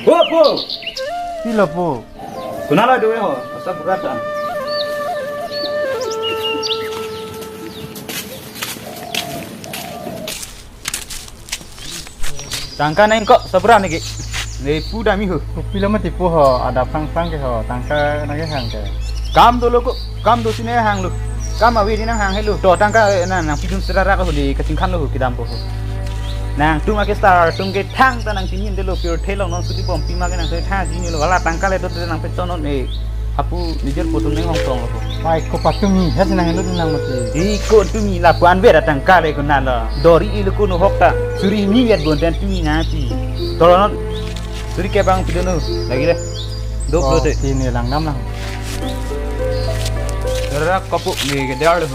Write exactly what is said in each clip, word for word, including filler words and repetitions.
Bo, bo. Pilo po? Konat lo do ho, asa berat ah. Tangka nang ko sabra neke. Ne pu dami ho. Kopi lo mati po ho, ada phang phang ke ho, tangka nang ke hang ke. Kam dolo ko, kam do sine hang lo. Kam avi di nang hang helo. To tangka eh, nang nangpidun sera ra ko holi kachingkhan lo ho kedam po ho. Nangtum ake star atum ke thangta nang chini delo pure thelong non sudi bom pima ke nang ke thang chini lo. Hala tangka le do nang peton non eh. Hapu nijor po atum neng hong tong lo. Pai ko patumi, hes nang helo nang mati. Iko tumi lapu-an bera tangka le konat lo. Dori ilo kono hok ta. Suri ni yat bon dan tumi nangpi. Tolo non. Suri ke bang pidun lo. Lagi le. Dok lo Oh, te. Sini lang nam lang. Rara kopu ni ke dar lo.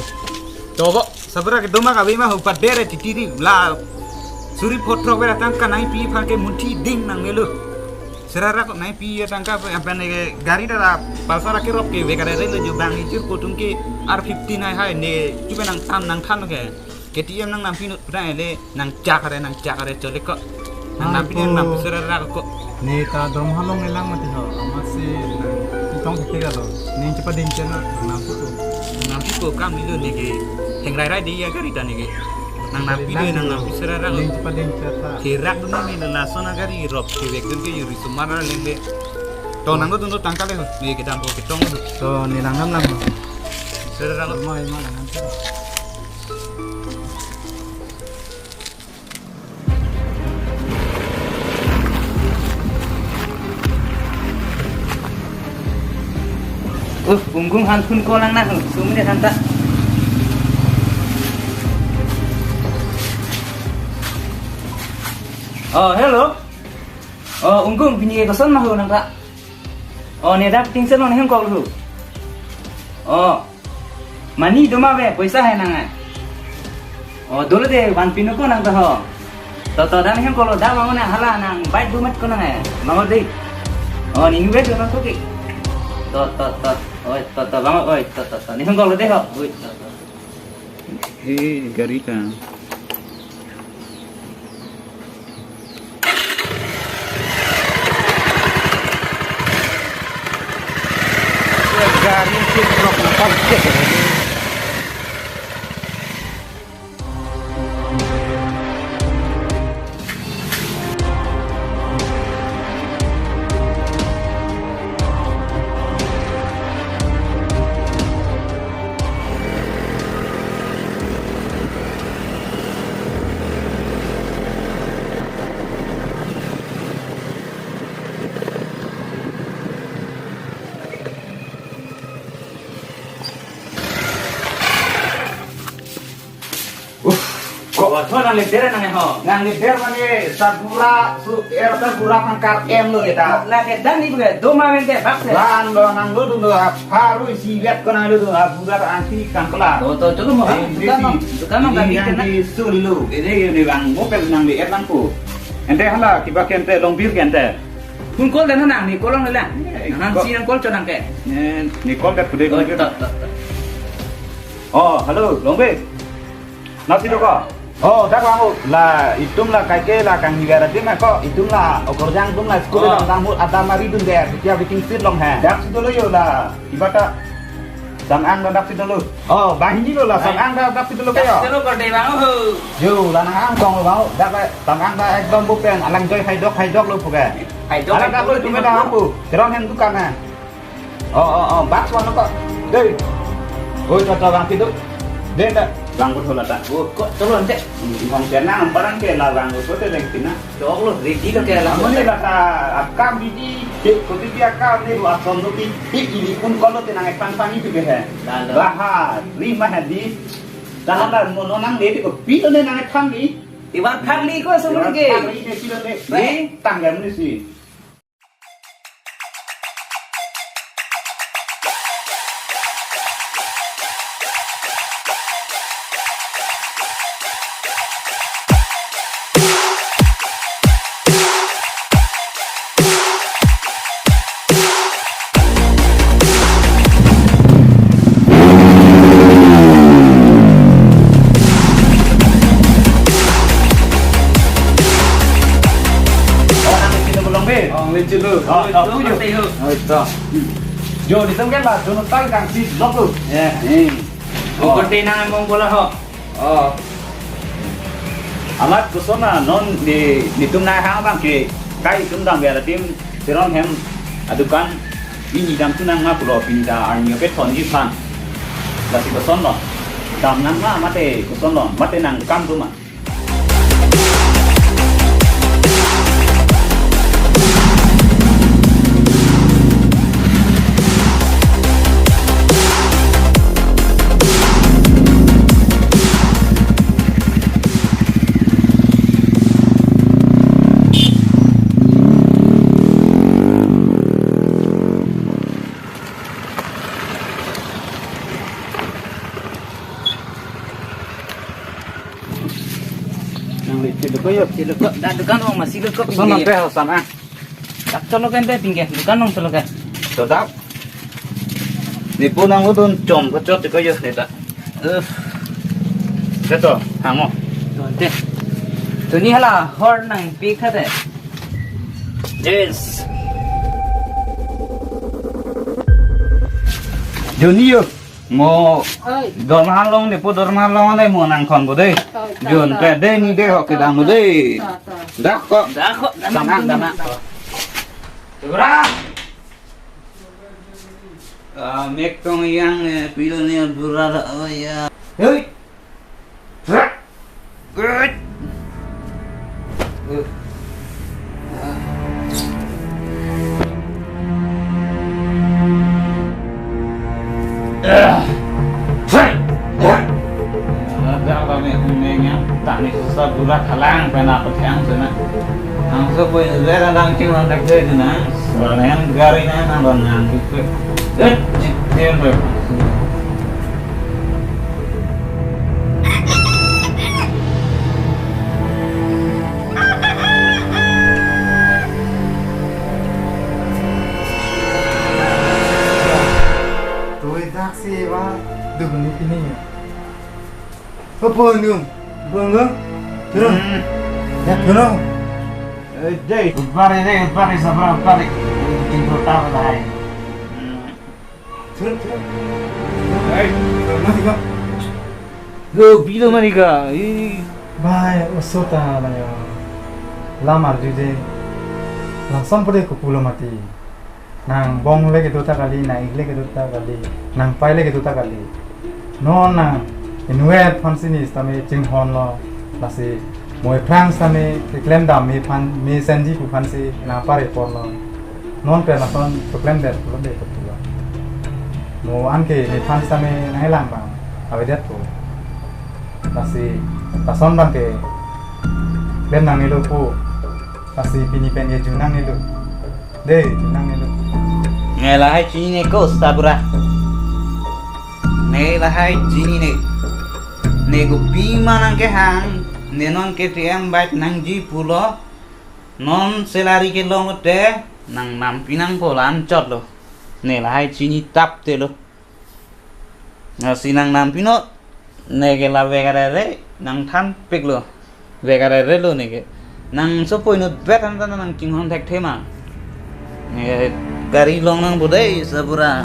Coba sabra ke doma ka bima ho pat bere titiri la. Suri photro bera tangka nangpi aphan ke munthi ding nang melo. Sera ra ko nangpi tangka apa ne gari dara Pulsar ake rop ke vekare re le jo bang ijir ko tum ke R fifteen hai hai ne chupe nang tan nang than ke. K T M nang nangpi nut pura le nang chak re nang chak re chole ko. Nang nangpi nang nangpi sera ra ko. Ne ta dom halong elang mati ho. Amat si nang itong ke galo. Ne cepat ding chena nang nangpi ko. Nangpi ko kam ilo ne ke. Heng rai rai di ya gari ta ne ke. Nang nangpi de nang nangpi sera ra ko. Ne cepat ding cheta. Kerak dun ni lason agari rop ke vek dun ke yuri sumara lengbe. To nang dun dun tangka le ho. Ni kedam ko ketong ho. To ni lang nam lang ho. Sera ra ko. Mai ma lang nam. Uh, punggung han phun ko lang na ho. Sumine han ta. Oh, hello. Oh, ungkung pini ke koson ma ho nang ta. Oh, ne dak tingsen non heng kok lu. Oh. Mani doma be poisa hai nang ai. Oh, dolo de van pinu ko nang ta ho. To to dan heng kok lo da bangun hala nang bai dumat ko nang ai. Bangun de. Oh, ni be do nang ko ki. To to to. Oi, to to bangun oi, to to to. Ni heng kok lo de ho. Oi, to to. He gari ta. Gari ke truk na pam ke. Uff, kok athon nang leder nang ho. Nang leder mane sabura su er sabura pangkar em lo kita. La ke dan ni bukan doma mente bak se. Lan lo nang lo dun lo haru isi lihat ko nang lo dun habura ta anti kangkela. To to cholo mo. Di di Dukan di. Mang, dukan mang di kami yang kena. Di sul lo. Ini ini bang bopel nang di er nang ko. Ente hala kiba ke ente longbir ke ente. Hung call dan nang ni call nang le. Eh, Nang call. Si nang call cho nang ke. Eh, ni call ke pudek Oh, longbir. To to to. Oh, hello, longbir. Nasi do ko? Oh, dak lang oh, la itum la kaike la kang higar adim ko, itum la okorjang itum la school Oh. Dam dam hut adam ari dun der, dia waiting shed long hai. Dak si dolo yo la, ibata sang ang dak si dolo. Oh, banghini lo la, sang ang dak si dolo kayo. Dak si dolo korde bang ho. Yo, la nang ang kong lo bang, dak la sang ang dak ekdom bupen, alang joi hai dok hai dok lo puke. Hai dok Alang hai dak lo dok itum lo. Dak ampu, keron hem dukan hai. Oh, oh, oh, box one ko. Dei. Oi, kata bang pitu. Dei, dei. Bang ko thola ta. Oh, ko tolo ante. Hong kena amparan ke la bang ko te leng tina. Chok lo, ready lo ke la. Amo ne la ta akam bidi, de ko bidi akam ne ru asom lo bi, bi ili kun ko lo te nang ekpan pani tu ke he. La, la. Baha, ri ma hadi. Tahan la mo no nang de ko pi lo ne nang ekpan ni. Ibar phak li ko sumur ke. Phak li ne pi lo ne. Ri? Tang gam ni si. Oh, nang isi lo belong be? Oh, nang isi lo. Oh, oh, oh, oh. Oh, ito. Jo, di tong ke la, jo no tal kang si lok lo. Ya. Hmm. Oh, oh. Konti nang among bola ho. Oh. Amat koson na non di, di tum na hang abang ke kai tum dam ya tim Teron hem adukan ini dam tu nang ma pulo pini ta arni ke thon ji phan. Lasi koson lo. Dam nang ma mate koson lo, mate nang kam tu ma. Nang le, chelo ko yo. Chelo ko, da dukan ong masi lo ko. Son nang pingge. Pe hosan ah. Tak cholo kan pe pingge, dukan ong cholo kan. Todak. Ne po nang udun chom ko chot ko yo ne ta. Eh. Keto, hango. Te. Tuni hala hor nangpi kha te. Yes. Joni yo. Mo. Oi. Dorma long ne po dorma long le mo nang khon bo de. Oi, ta, Jon ta. Pe de ni de ho kedang bo de. Ta, ta. Dak ko. Dak ko. Sanang dana. Bra. Ah, mek tong yang, eh, pilo ni bura la, oh ya. Hei. Hei. Ada kami kuning yang tani susah burak halang pena petang sana. Ang so poi zera dang ching lang tak dei na. Soalnya gari na nang nang gitu. Eh, cik, dia ber. Tuwe dak si wa dugni pini. O pon yung, pon yung. Turun. Hmm. Ya, turun. Eh, dei. Utpari dei, utpari sabra, utpari. Jingkro tawa dahai. Turun, turun. Hei. Mati kok. Lo, bilo manika. Ih. Bai, osota na yo. Lamar juje. Langsung pade kupulo mati. Nang bong le kedo ta kali, nang ik le kedo ta kali, nang pai le kedo ta kali. Non nang inutvet aphan si ne sitame chinghon lo, lasi mo aphrang sitame keklem dam me aphan, me senji pu aphan si nang pare por lo. Non pen lason keklem det pulo de kepulo. Mo anke nephan sitame nangkelang bang avedet po. Lasi lason abang ke klem nangnelo po. Lasi pini pen ke jun nangnelo. Dei, jun nangnelo. Ne lahai chinine ko, Sabura. Ne lahai chinine. Ne kopi ma nangkehang, ne non K T M bike nangji pulo. Non salary kelong te, nang nampi nangpo la anchot lo. Ne lahai chini tap te lo. Lasi nang nampi non, ne ke la vek arere, nang thanpik lo. Vek arere lo ne ke. Nang sopo inutvet anta nang chinghon thekthe ma. Ne ke gari long nangpo dei, Sabura.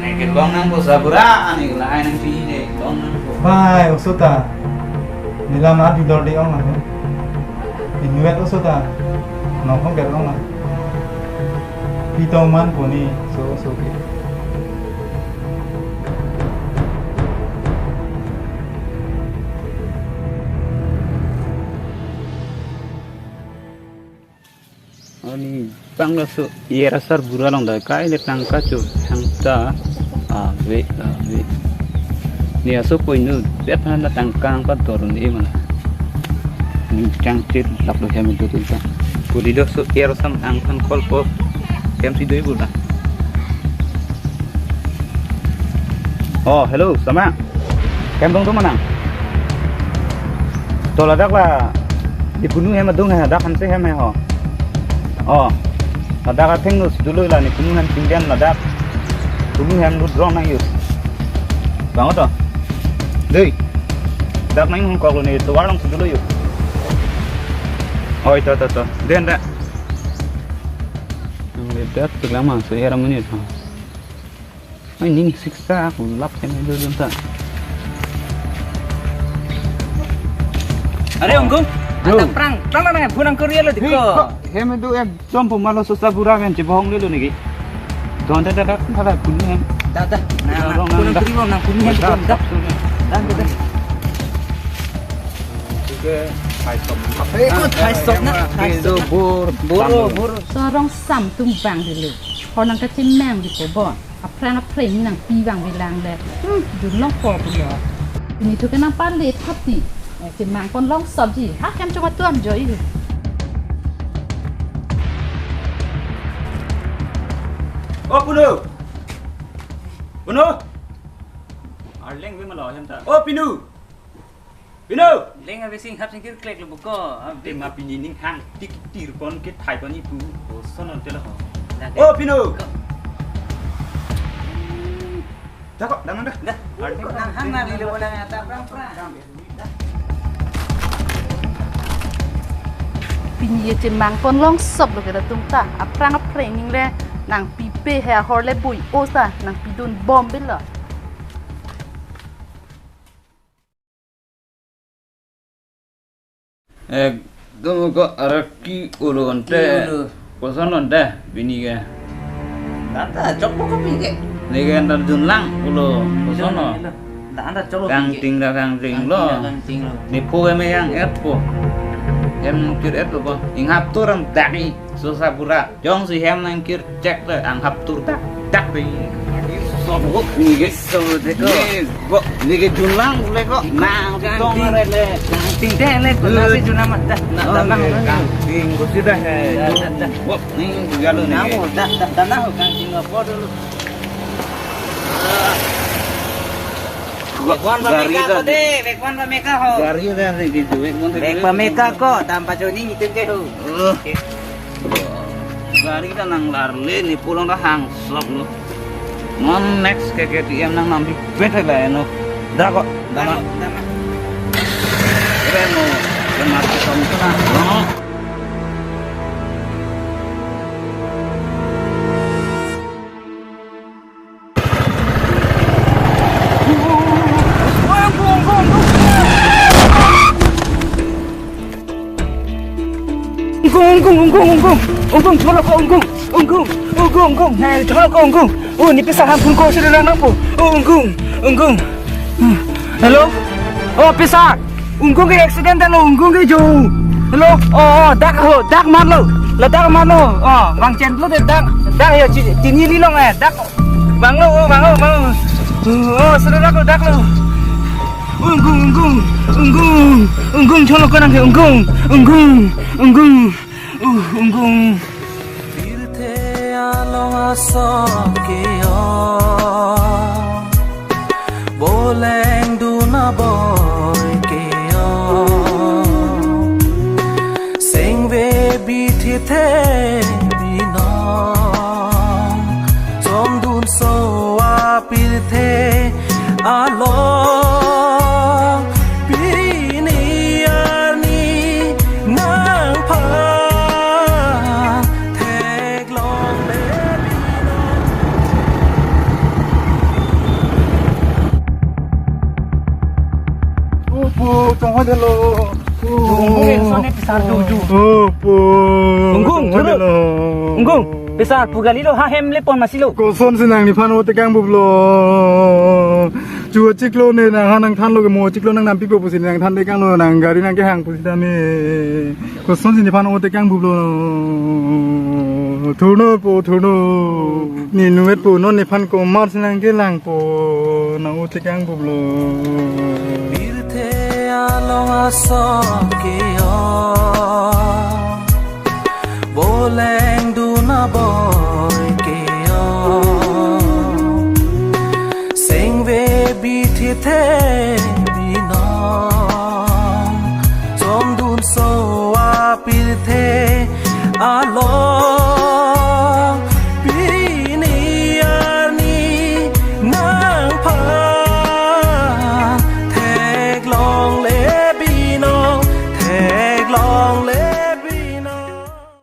Ne ke long nangpo Sabura, ne ke lahai nang chinine, long nangpo. Bai, osota. Ne la ma bidor de ong nang. Inutvet osota. Nong hong ber ong nang. Pi tong man po ne, so, so ke. Ni bang laso er asar bura along dak kai le tangka cho thangta ave ave. Ne aso ponu bet han la tangka angpador un-e mane. Ning changchil lap lo hem do tun ta. Puli do so er sam angthan call po. Hem si doi bula. Oh, hello, sama. Hem dong tu mana? To ladak la. Di punu hem adung he, ladak hanse hem he ho. Oh. Ladak atheng nus dulu la ne punu hem tinggen ladak. Punu hem lut rong nang yus. Bang to. Dei. Dak nang hong kok lo ne tovar long dulu yuk. Oi, to, to, to. Den da. Ang ledak tu lang mang so era menit ha. Ai ning siksa aku lap hem do dun ta. Are Unggung, yo. Ata prang, prang lang nang bunang Korea lo diko. Hem do em som pemalo sosa bura men chebohong lelo niki. Don ta ta ta ta punu hem. Da da. Nah, nah, bunang Korea nang punu hem da. Da da. Oke, hai som. Eh, kok hai som na? Hai som. Bor, bor, bor. Sorong sam tum bang dulu. Hor nang kachimang di ko bon. Aphrang aphrang nangpi vangve lang le. Hmm, dun long ko pulo. Ini tu kenang pan le thap ti. Eh, chemang kon long sabji. Ha kan cuma tuan joi. Oh, Punu. Punu. Arleng ve malo hem ta. Oh, Pinu. Pinu! Leng ave sing hap sing kir klek lo buko. Te ma pini ning hang tik tir pon ke thai pon ipu. Koson on telo ho. Lagi. Oh, Pinu! Ko. Dah kok, dah mana? Dah. Nang hang na lilo bola ngata prang prang. Pini ye chemang pon long sop lo ke da tung ta. Aphrang aphrang ning le nangpipe he ahor le bui o sa nangpidun bom bilo. Ekdom ko araki ulo ante. Ki ulo? Koson ante pini ke? Tata chok lo ko pini ke. Neke anta dun lang ulo. Koson lo? Ilo, ilo. Tata chok lo pini ke. Kangting da kangting lo. Kangting da kangting lo. Ne phu em yang et po. Em kir et lo po. Inghap turam daki. Sosa bura. Jongsi hem nangkir chek le anghap tur dak dak pe. Sobo ni ke. Sobo de ko. Ni ko. Ni ke dun lang le ko. Nang tong are le. Kangting de le ko nasi dun amat dah. Na dah bang. Kangting ko sudah he. Dah, dah, dah. Wo ni juga lo ni. Nang dah dah dah nang kangting apa dulu. Vekvan pameka ko de, vekvan pameka ho. Gari dah ni gitu, vekvan. Vek pameka ko, dam pajoni ngitung ke ho. Eh. Gari ta nang larle ne pulang ta hangsop lo. Non next ke K T M nang nampi bete la eno. Da ko, dama. Dama. Keren mo. Keren mati kamu kena. No. Unggung, unggung, unggung, unggung. Unggung, tholok ko, unggung. Unggung, unggung, unggung. Nai, tholok ko, unggung. Oh, ne pisa ham phun ko sila nang po. Oh, unggung, unggung. Hello? Oh, pisa. Unggung ke accident lo, unggung ke jo. Hello? Oh, oh, dak ho, dak mat lo. La dak mat lo. Oh, bang chen lo de dak. Dak ya, chi, chini li long eh, dak. Bang lo, oh, bang lo, bang lo. Oh, sudah dak lo, dak lo. Unggung, unggung, unggung, unggung, cholo ko nang ke, unggung, unggung, unggung, uh, unggung. Pirthe along asong ke-ong, boleng dun aboi ke-ong. Sengve bithi the binong, somdunso apirthe along, pini arni nangphan theklongle binong. Opo, tong hode lo. Unggung, eh, sone pisar juju. Opo. Unggung, tong hode lo. Unggung, pisar pu gali lo, ha hem le pon masi lo. Koson si nang nephan vote kangbup lo. Chu chiklo ne nang ha nangthan lo ke mo chiklo nang nampipo pusi nangthan de kang lo nang gari nang kehang pusi tame. Kosonsi nephan ote kangvublo? Thurno po, thurno. Ne nuet po, non nephan komatsi nangkelangpo, nang ote kangvublo. Pirthe along asong ke-ong, voleng dun aboi ke-ong, sengve bithe the binong, chomdunso apirthe along.